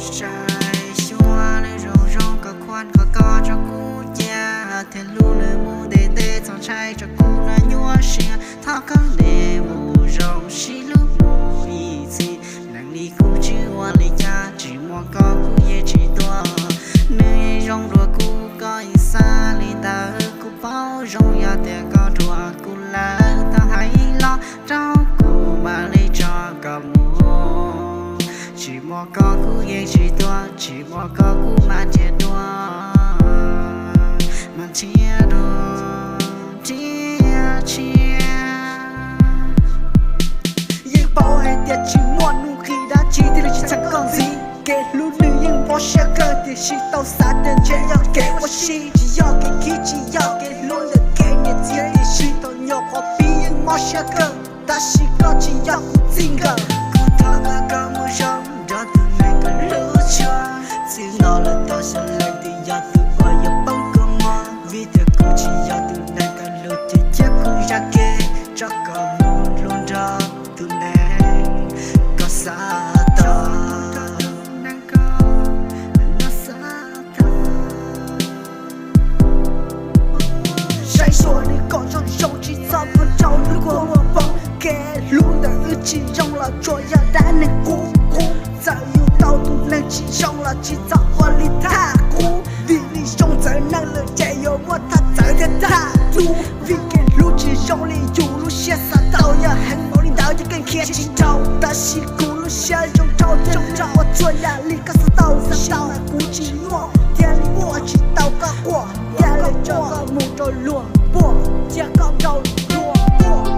Saib xyuas nws zoo zoo kom khuam kom koj rau kuv cia, thiab hlub nws mus ntev ntev txhob ntshai rau kuv noj nyuaj siab. Thov koj ntev mus zoo sib hlub mus ib txhis, neeg li kuv tsis ua li cas, tsis muaj koj kuv yeej tsis tuag. Nws yeej zoo dua kuv, koj yeej xav li ntawd, kuv paub zoo yog tias koj dhuav kuv lawm, thov hais los rau kuv mam li tso koj mus. Tsis muaj koj kuv yeej tsis tuag, tsis muaj koj kuv mam nrhiav dua, mam nrhiav dua, nrhiav tshiab. Yeej paub hais tias tsis muaj nuj nqis dab tsi thiaj li tsis txheem koj ntxiv. Kev hlub nws yeej mob siab kawg, tiam sis tau xav tias ntshe yog kev ua si, tsis yog kev khib, tsis yog kev hlub ntawm kev niam txiv, tiam sis thaum nyuam qhuav pib yeej mob siab kawg, tab sis koj tsis yog kuv txij nkawm. Kuv thov kom koj mus zoo nrog tus neeg koj hlub tshua, txij no lawm tau xyov leej twg yog tus uas yuav poob koj muag, vim tias kuv tsis yog tus neeg koj hlub ces cia kuv zaj kev tso koj mus hlub nrog tus neeg koj xav tau. Saib xyuas nws kom zoo zoo, tsis txhob muab rau lub kua muag poob. Kev hlub ntawm wb tsis zoo los tsuas yog dab neeg qub qub. Txawm yus tau tus neeg tsis zoo los tsis txhob ua li thaj qub, vim li zoo txawv neeg lawm ces yuav muaj thaj txawv thiab thaj dub. Vim kev hlub tsis zoo li yus lub siab xav tau, yog heev npaum li ntawd ces koj khiav tsis dhau, tab sis kuv lub siab zoo rau thiaj li ua txhua yam li koj xav tau. Xav tau mas kuv tsis muaj thiaj li ua tsis tau koj quaj, thiaj li tso koj mus rau luag puag, cia koj rau luag puag.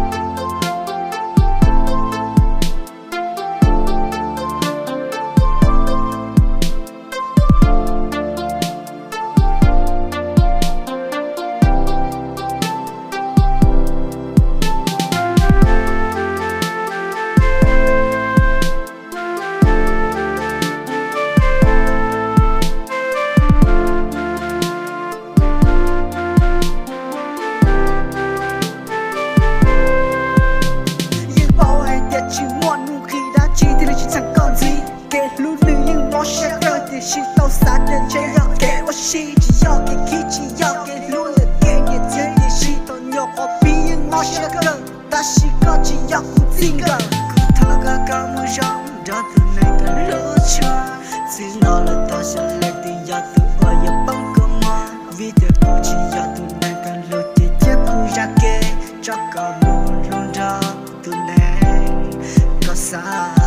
Yeej paub hais tias tsis muaj nuj nqis dab tsi thiaj li tsis txheem koj ntxiv. Kev hlub nws yeej mob siab kawg, tiam sis tau xav tias ntshe yog kev ua si, tsis yog kev khib, tsis yog kev hlub ntawm kev niam txiv, tiam sis thaum nyuam qhuav pib yeej mob siab kawg, tab sis koj tsis yog kuv txij nkawm. Kuv thov kom koj mus zoo nrog tus neeg koj hlub tshua, txij no lawm tau xyov leej twg yog tus uas yuav poob koj muag, vim tias kuv tsis yog tus neeg koj hlub ces cia kuv zaj kev tso koj mus hlub nrog tus neeg koj xav